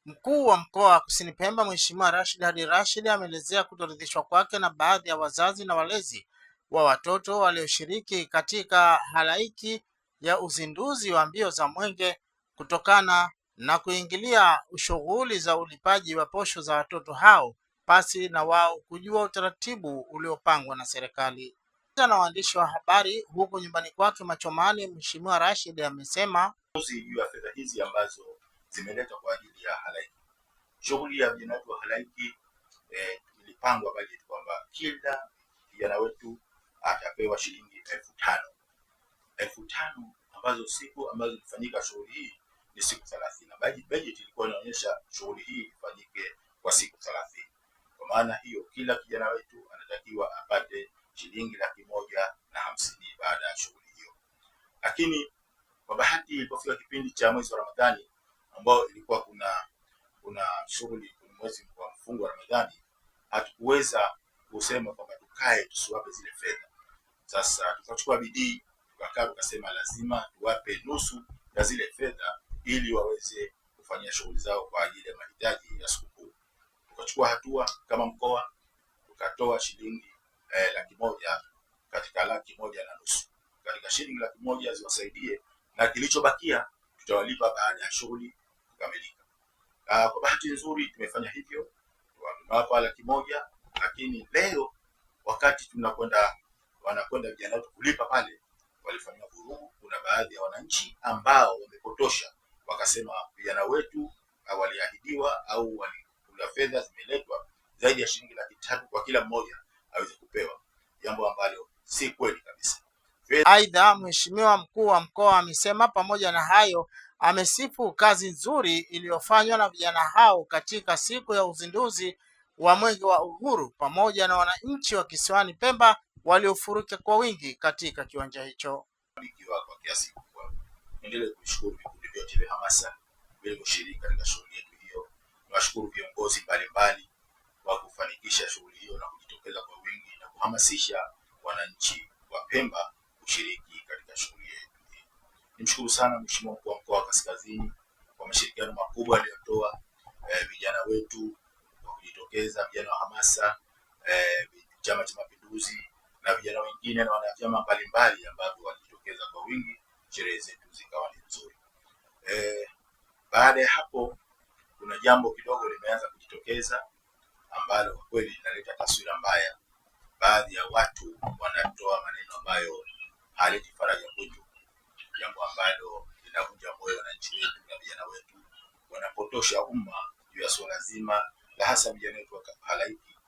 Mkuu wa Mkoa wa Kusini Pemba Mheshimiwa Rashid Hadi Rashid ameelezea kutoridhishwa kwake na baadhi ya wazazi na walezi wa watoto walioshiriki katika halaiki ya uzinduzi wa mbio za Mwenge kutokana na kuingilia shughuli za ulipaji wa posho za watoto hao pasi na wao kujua utaratibu uliopangwa na serikali. Na waandishi wa habari huko nyumbani kwake Machomani, Mheshimiwa Rashid amesema juu ya fedha hizi ambazo zimeletwa kwa ajili ya halaiki. Shughuli ya vijana wetu wa halaiki ilipangwa bajeti kwamba kila kijana wetu atapewa shilingi 5,000. 5,000 ambazo siku ambazo ilifanyika shughuli hii ni siku 30. Bajeti ilikuwa inaonyesha shughuli hii ifanyike kwa siku 30. Kwa maana hiyo kila kijana wetu anatakiwa apate shilingi 150,000 baada ya shughuli hiyo. Lakini kwa bahati ilipofika kipindi cha mwezi wa Ramadhani ambao ilikuwa kuna shughuli mwezi wa mfungo wa Ramadhani, hatukuweza kusema kwamba tukae tusiwape zile fedha. Sasa tukachukua bidii tukakaa tukasema lazima tuwape nusu ya zile fedha ili waweze kufanyia shughuli zao kwa ajili ya mahitaji ya sikukuu. Tukachukua hatua kama mkoa tukatoa shilingi 100,000 katika 150,000. Katika shilingi 100,000 ziwasaidie na kilichobakia tutawalipa baada ya shughuli kukamilika. Kwa bahati nzuri tumefanya hivyo, tumewapa 100,000, lakini leo wakati wanakwenda vijana wetu kulipa pale, walifanywa vurugu. Kuna baadhi ya wananchi ambao wamepotosha, wakasema vijana wetu waliahidiwa au walikula fedha zimeletwa zaidi ya shilingi 300,000 kwa kila mmoja aweze kupewa, jambo ambalo si kweli kabisa. Aidha, Mheshimiwa Mkuu wa Mkoa amesema pamoja na hayo, amesifu kazi nzuri iliyofanywa na vijana hao katika siku ya uzinduzi wa Mwenge wa Uhuru pamoja na wananchi wa kisiwani Pemba waliofurika kwa wingi katika kiwanja hicho. Kwa kiasi kikubwa niendelee kushukuru vikundi vyote vya hamasa vilivyoshiriki katika shughuli yetu hiyo. Niwashukuru viongozi mbalimbali kwa kufanikisha shughuli hiyo na kujitokeza kwa wingi na kuhamasisha wananchi wa Pemba kushiriki katika shughuli yetu hii. Nimshukuru sana Mheshimiwa Mkuu wa Mkoa wa Kaskazini kwa mashirikiano makubwa aliyotoa, vijana wetu kwa kujitokeza, vijana wa hamasa, Chama cha Mapinduzi na vijana wengine na wanachama mbalimbali ambao walijitokeza kwa wingi, sherehe zetu zikawa ni nzuri. Baada ya hapo kuna jambo kidogo limeanza kujitokeza ambalo kwa kweli linaleta taswira mbaya. Baadhi ya watu wanatoa maneno ambayo haleti faraja kwetu, jambo ambalo linavunja moyo wananchi wetu na vijana wetu, wanapotosha umma juu ya suala zima la hasa vijana wetu wa halaiki.